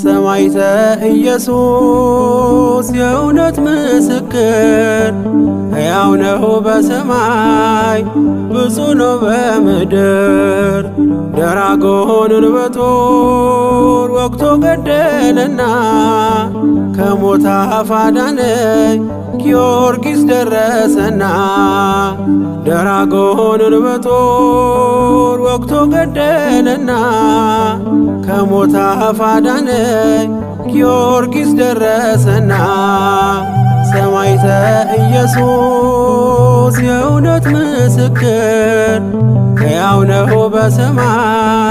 ሰማዕተ ኢየሱስ የእውነት ምስክር፣ ሕያው ነው በሰማይ ብፁዕ ነው በምድር። ደራጎንን በጦር ወግቶ ገደለና ከሞት አፍ አዳነኝ ጊዮርጊስ ደረሰና። ደራጎንን በጦር ወግቶ ገደለና ከሞት አፍ አዳነኝ ጊዮርጊስ ደረሰና። ሰማዕተ ኢየሱስ የእውነት ምስክር፣ ሕያው ነው በሰማይ።